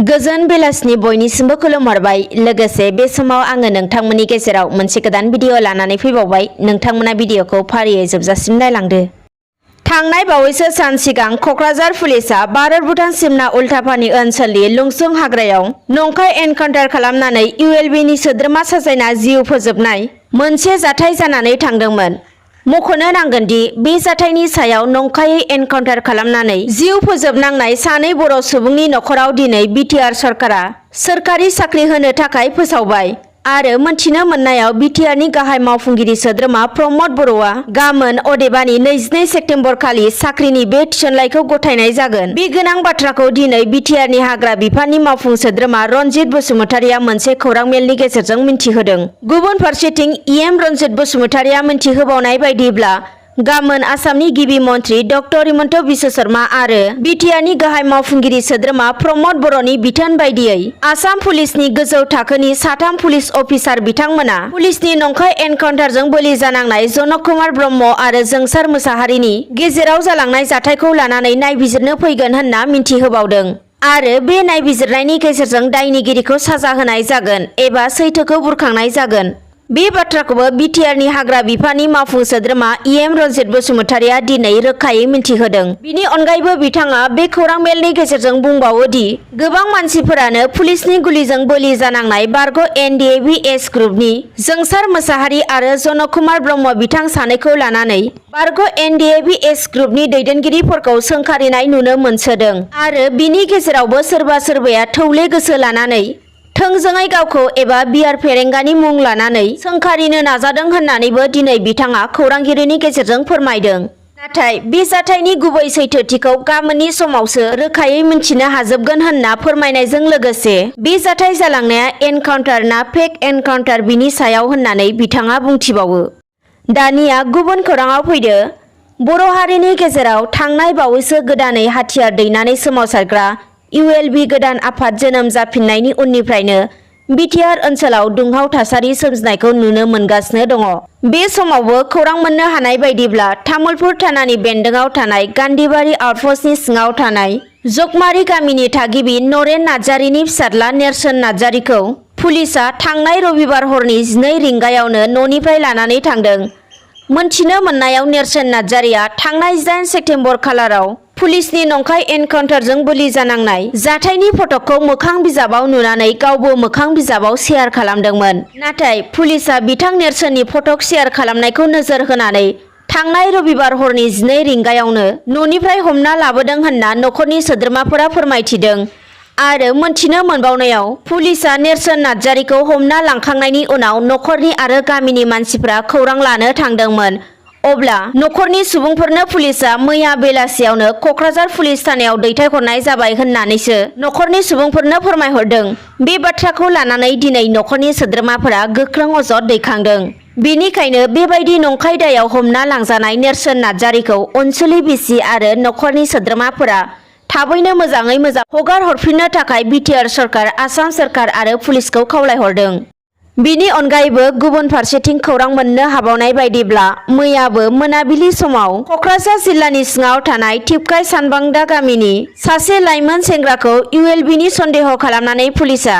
गोजोन बेलासिनि बयनिसिमबो खुलुमहरबाय। लोगोसे बे समाव आङो नोंथांमोननि गेजेराव मोनसे गोदान भिडिअ लानानै फैबावबाय। नोंथांमोना भिडिअखौ फारियै जोबजासिम नायलांदो। थांनाय बावैसो सान सिगां कक्राझार पुलिसा भारत भुटान सिमना उल्टापानि ओनसोलनि लुंसुं हाग्रायाव नंखाय एनकाउन्टार खालामनानै ULBनि सोद्रोमा साजायना जिउ फोजोबनाय मोनसे जाथाय जानानै थांदोंमोन। मख'नो नांगोन दि बे जाथायनि सायाव नंखायै एनकाउन्टार खालामनानै जिउ फोजोबनांनाय सानै बर' सुबुंनि नखराव दिनै BTR सरकारा सोरखारि साख्रि होनो थाखाय फोसावबाय आरो मोनथिनो मोननायाव BTRनि गाहाय मावफुंगिरि सोद्रोमा प्रमद बर'आ गाबोन अदेबानि 22 सेप्तेम्बर खालि साख्रिनि बे थिसनलाइखौ गथायनाय जागोन। बे गोनां बाथ्राखौ दिनै BTRनि हाग्रा बिफाननि मावफुं सोद्रोमा रनजित बसुमतारीया मोनसे खौरां मेलनि गेजेरजों मिन्थिहोदों। गुबुन फारसेथिं EM रनजित बसुमतारीया मिन्थिहोबावनाय बायदिब्ला गाबोन आसामनि गिबि मन्त्रि डक्टर हिमन्त बिश्व शर्मा आरो BTRनि गाहाय मावफुंगिरि सोद्रोमा प्रमद बर'नि बिथोन बायदियै आसाम पुलिसनि गोजौ थाखोनि साथाम पुलिस अफिसार बिथांमोना पुलिसनि नंखाय एनकाउन्टारजों बलि जानांनाय जनक कुमार ब्रह्म आरो जोंसार मोसाहारिनि गेजेराव जालांनाय जाथायखौ लानानै नायबिजिरनो फैगोन होनना मिन्थिहोबावदों आरो बे नायबिजिरनायनि गेजेरजों दायनिगिरिखौ साजा होनाय जागोन एबा सैथोखौ बुरखांनाय जागोन। बे बाथ्राखौबो BTRनि हाग्रा बिफाननि मावफुं सोद्रोमा EM रनजित बसुमतारीया दिनै रोखायै मिन्थिहोदों। बिनि अनगायैबो बिथाङा बे खौरां मेलनि गेजेरजों बुंबावो दि गोबां मानसिफोरानो पुलिसनि गुलिजों बलि जानांनाय बारग' NDABS ग्रुपनि जोंसार मोसाहारि आरो जनक कुमार ब्रह्म बिथां सानैखौ लानानै बारग' NDABS ग्रुपनि दैदेनगिरिफोरखौ सोंखारिनाय नुनो मोनसोदों आरो बिनि गेजेरावबो सोरबा सोरबाया थौले गोसो लानानै थोंजोङै गावखौ एबा बिआर फेरेंगानि मुं लानानै सोंखारिनो नाजादों होननानैबो दिनै बिथाङा खौरांगिरिनि गेजेरजों फोरमायदों। नाथाय बे जाथायनि गुबै सैथोथिखौ गाबोननि समावसो रोखायै मिन्थिनो हाजोबगोन होनना फोरमायनायजों लोगोसे बे जाथाय जालांनाया एनकाउन्टार ना फेक एनकाउन्टार बिनि सायाव होननानै बिथाङा बुंथिबावो। दानिया गुबुन खौराङाव फैदो। बर' हारिनि गेजेराव थांनाय बावैसो गोदानै हाथियार दैनानै सोमावसारग्रा ULB गोदान आफाद जोनोम जाफिननायनि उननिफ्रायनो BTR ओनसोलाव दुंहाव थासारि सोमजिनायखौ नुनो मोनगासिनो दङ। बे समावबो खौरां मोननो हानाय बायदिब्ला तामुलपुर थानानि बेन्दोंआव थानाय गान्धीबारि आउटपस्टनि सिङाव थानाय जगमारी गामिनि थागिबि नरेन नार्जारिनि फिसाज्ला नेरसोन नार्जारिखौ पुलिसआ थांनाय रबिबार हरनि 12 रिंगायावनो न'निफ्राय लानानै थांदों। मोनथिनो मोननायाव नेरसोन नार्जारिया थांनाय 8 सेप्तेम्बर खालाराव पुलिसनि नंखाय एनकाउन्टारजों बलि जानांनाय जाथायनि फटकखौ मोखां बिजाबाव नुनानै गावबो मोखां बिजाबाव शेयार खालामदोंमोन। नाथाय पुलिसआ बिथां नेरसोननि फटक शेयार खालामनायखौ नोजोर होनानै थांनाय रबिबार हरनि 12 रिंगायावनो न'निफ्राय हमना लाबोदों होनना नखरनि सोद्रोमाफोरा फोरमायथिदों आरो मोनथिनो मोनबावनायाव पुलिसआ नेरसोन नार्जारिखौ हमना लांखांनायनि उनाव नखरनि आरो गामिनि मानसिफ्रा खौरां लानो थांदोंमोन। अब्ला नखरनि सुबुंफोरनो पुलिसआ मैया बेलासियावनो कक्राझार पुलिस थानायाव दैथायहरनाय जाबाय होननानैसो नखरनि सुबुंफोरनो फोरमायहरदों। बे बाथ्राखौ लानानै दिनै नखरनि सोद्रोमाफोरा गोख्रों अजद दैखांदों। बेनिखायनो बेबायदि नंखाय दायाव हमना लांजानाय नेरसोन नार्जारिखौ अनसुलि बिसि आरो नखरनि सोद्रोमाफोरा थाबैनो मोजाङै मोजां हगार हरफिननो थाखाय BTR सरकार, आसाम सरकार आरो पुलिसखौ खावलायहरदों। बिनि अनगायैबो गुबुन फारसेथिं खौरां मोननो हाबावनाय बायदिब्ला मैयाबो मोनाबिलि समाव कक्राझार जिल्लानि सिङाव थानाय थिपकाय सानबांदा गामिनि सासे लाइमोन सेंग्राखौ ULBनि सन्देह खालामनानै पुलिसआ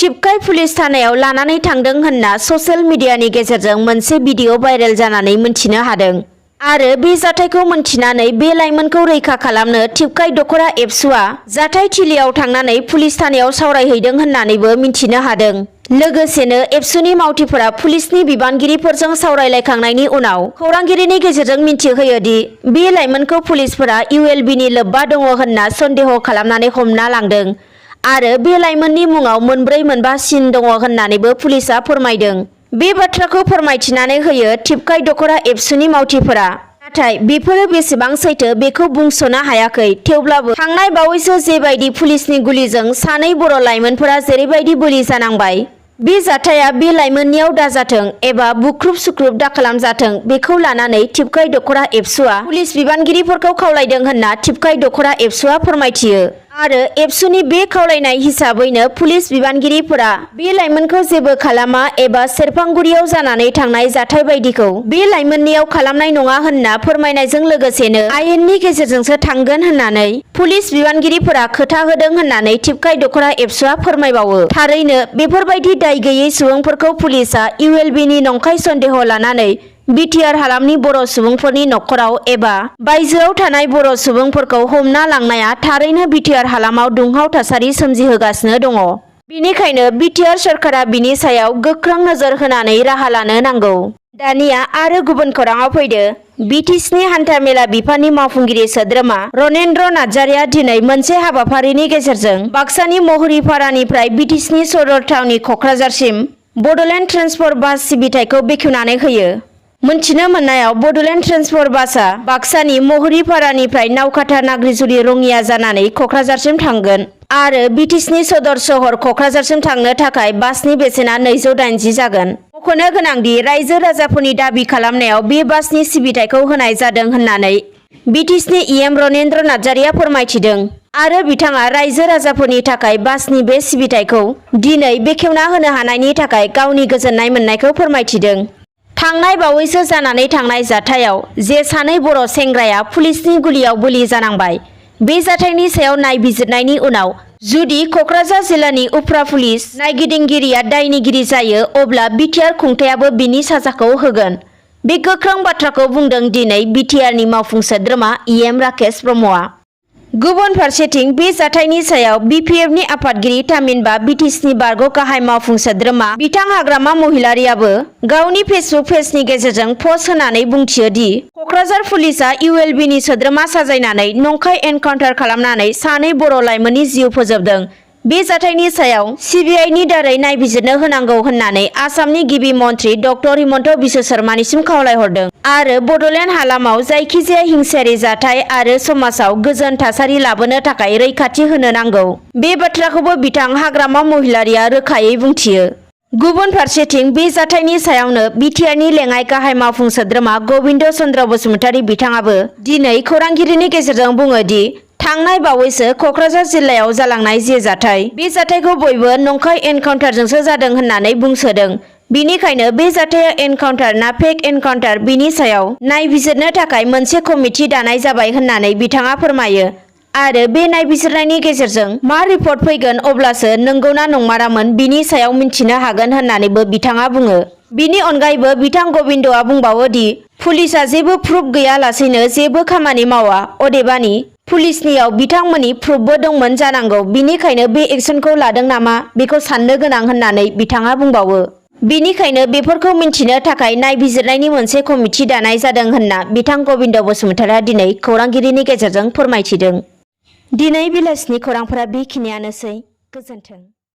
थिपकाय पुलिस थानायाव लानानै थांदों होनना ससियेल मिडियानि गेजेरजों मोनसे भिडिअ भाइरेल जानानै मिन्थिनो हादों आरो बे जाथायखौ मिन्थिनानै बे लाइमोनखौ रैखा खालामनो थिपकाय दखरा एबसुआ जाथाय थिलियाव थांनानै पुलिस थानायाव सावरायहैदों होननानैबो मिन्थिनो हादों। लोगोसेनो एबसुनि मावथिफोरा पुलिसनि बिबानगिरिफोरजों सावरायलायखांनायनि उनाव खौरांगिरिनि गेजेरजों मिन्थिहोयो दि बे लाइमोनखौ पुलिसफोरा ULBनि लोब्बा दङ होनना सन्देह खालामनानै हमना लांदों आरो बे लाइमोननि मुङाव 4-5 सिन दङ होननानैबो पुलिसआ फोरमायदों। बे बाथ्राखौ फोरमायथिनानै होयो थिपकाय दखरा एबसुनि मावथिफोरा। नाथाय बेफोरो बेसेबां सैथो बेखौ बुंस'नो हायाखै। थेवब्लाबो थांनाय बावैसो जेबायदि पुलिसनि गुलिजों सानै बर' लाइमोनफोरा जेरैबायदि बलि जानांबाय, बे जाथाया बे लाइमोननियाव दाजाथों एबा बुख्रुब सुख्रुब दाखालामजाथों बेखौ लानानै थिपकाय दखरा एबसुआ पुलिस बिबानगिरिफोरखौ खावलायदों होनना थिपकाय दखरा एबसुआ फोरमायथियो आरो एबसुनि बे खावलायनाय हिसाबैनो पुलिस बिबानगिरिफोरा बे लाइमोनखौ जेबो खालामा एबा सेरफांगुरियाव जानानै थांनाय जाथाय बायदिखौ बे लाइमोननियाव खालामनाय नङा होनना फोरमायनायजों लोगोसेनो आयेननि गेजेरजोंसो थांगोन होननानै पुलिस बिबानगिरिफोरा खोथा होदों होननानै टिपकाय दख'रा एबसुआ फोरमायबावो। थारैनो बेफोरबायदि दाय गैयै सुबुंफोरखौ पुलिसआ ULBनि नंखाय सन्देह लानानै BTR हालामनि बर' सुबुंफोरनि नखराव एबा बायजोआव थानाय बर' सुबुंफोरखौ हमना लांनाया थारैनो BTR हालामाव दुंहाव थासारि सोमजिहोगासिनो दङ। बेनिखायनो BTR सरकारा बिनि सायाव गोख्रों नोजोर होनानै राहा लानो नांगौ। दानिया आरो गुबुन खौराङाव फैदो। BTCनि हान्थामेला बिफाननि मावफुंगिरि सोद्रोमा रनेन्द्र नार्जारिया दिनै मोनसे हाबाफारिनि गेजेरजों बाक्सानि महिलारिपारानिफ्राय BTCनि सदर थावनि क'क्राझारसिम बड'लेण्ड ट्रेन्सपर्ट बास सिबिथायखौ बेखेवनानै होयो। मोनथिनो मोननायाव बड'लेण्ड ट्रेन्सपर्ट बासआ बाक्सानि महिलारिपारानिफ्राय नावकाटा नाग्रिजुलि रङिया जानानै क'क्राझारसिम थांगोन आरो BTCनि सदर सहर क'क्राझारसिम थांनो थाखाय बासनि बेसेना 280 जागोन। मख'नो गोनांदि रायजो राजाफोरनि दाबि खालामनायाव बे बासनि सिबिथायखौ होनाय जादों होननानै BTCनि EM रनेन्द्र नार्जारिया फोरमायथिदों आरो बिथाङा रायजो राजाफोरनि थाखाय बासनि बे सिबिथायखौ दिनै बेखेवना होनो हानायनि थाखाय गावनि गोजोननाय मोननायखौ फोरमायथिदों। थांनाय बावैसो जानानै थांनाय जाथायाव जे सानै बर' सेंग्राया पुलिसनि गुलियाव बोलि जानांबाय, बे जाथायनि सायाव नायबिजिरनायनि उनाव जुदि क'क्राझार जिल्लानि उफ्रा पुलिस नायगिदिंगिरिया दायनिगिरि जायो अब्ला BTR खुंथायाबो बिनि साजाखौ होगोन। बे गोख्रों बाथ्राखौ बुंदों दिनै BTRनि मावफुं सोद्रोमा EM राकेश ब्रह्मआ। गुबुन फारसेथिं बे जाथायनि सायाव BPFनि आफादगिरि थामहिनबा BTCनि बारग' गाहाय मावफुं सोद्रोमा बिथां हाग्रामा महिलारियाबो गावनि फेसबुक पेजनि गेजेरजों पस्ट होनानै बुंथियो दि क'क्राझार पुलिसआ ULBनि सोद्रोमा साजायनानै नंखाय एनकाउन्टार खालामनानै सानै बर' लाइमोननि जिउ फोजोबदों। बे जाथायनि सायाव CBIनि दारै नायबिजिरनो होनांगौ होननानै आसामनि गिबि मन्थ्रि डक्टर हिमन्त बिश्व शर्मानिसिम खावलायहरदों आरो बड'लेण्ड हालामाव जायखिजाया हिंसायारि जाथाय आरो समाजाव गोजोन थासारि लाबोनो थाखाय रैखाथि होनो नांगौ। बे बाथ्राखौबो बिथां हाग्रामा महिलारिया रोखायै बुंथियो। गुबुन फारसेथिं बे जाथायनि सायावनो BTRनि लेङाइ गाहाय मावफुं सोद्रोमा गबिन्द चन्द्र बसुमतारी बिथाङाबो दिनै खौरांगिरिनि गेजेरजों बुङो दि थांनाय बावैसो क'क्राझार जिल्लायाव जालांनाय जे जाथाय, बे जाथायखौ बयबो नंखाय एनकाउन्टारजोंसो जादों होननानै बुंसोदों। बिनिखायनो बे जाथाया एनकाउन्टार ना फेक एनकाउन्टार बिनि सायाव नायबिजिरनो थाखाय मोनसे कमिटि दानाय जाबाय होननानै बिथाङा फोरमायो आरो बे नायबिजिरनायनि गेजेरजों मा रिपर्ट फैगोन अब्लासो नंगौना नंमारामोन बिनि सायाव मिन्थिनो हागोन होननानैबो बिथाङा बुङो। बिनि अनगायैबो बिथां गबिन्दआ बुंबावो दि पुलिसआ जेबो प्रुफ गैयालासेनो जेबो खामानि मावा, अदेबानि पुलिसनियाव बिथांमोननि प्रुफबो दंमोन जानांगौ, बिनिखायनो बे एक्सनखौ लादों नामा बेखौ साननो गोनां होननानै बिथाङा बुंबावो। बिनिखायनो बेफोरखौ मिन्थिनो थाखाय नायबिजिरनायनि मोनसे कमिटि दानाय जादों होनना बिथां गबिन्द बसुमतारीया दिनै खौरांगिरिनि गेजेरजों फोरमायथिदों। दिनै बेलासिनि खौरांफोरा बेखिनियानोसै। गोजोन्थों।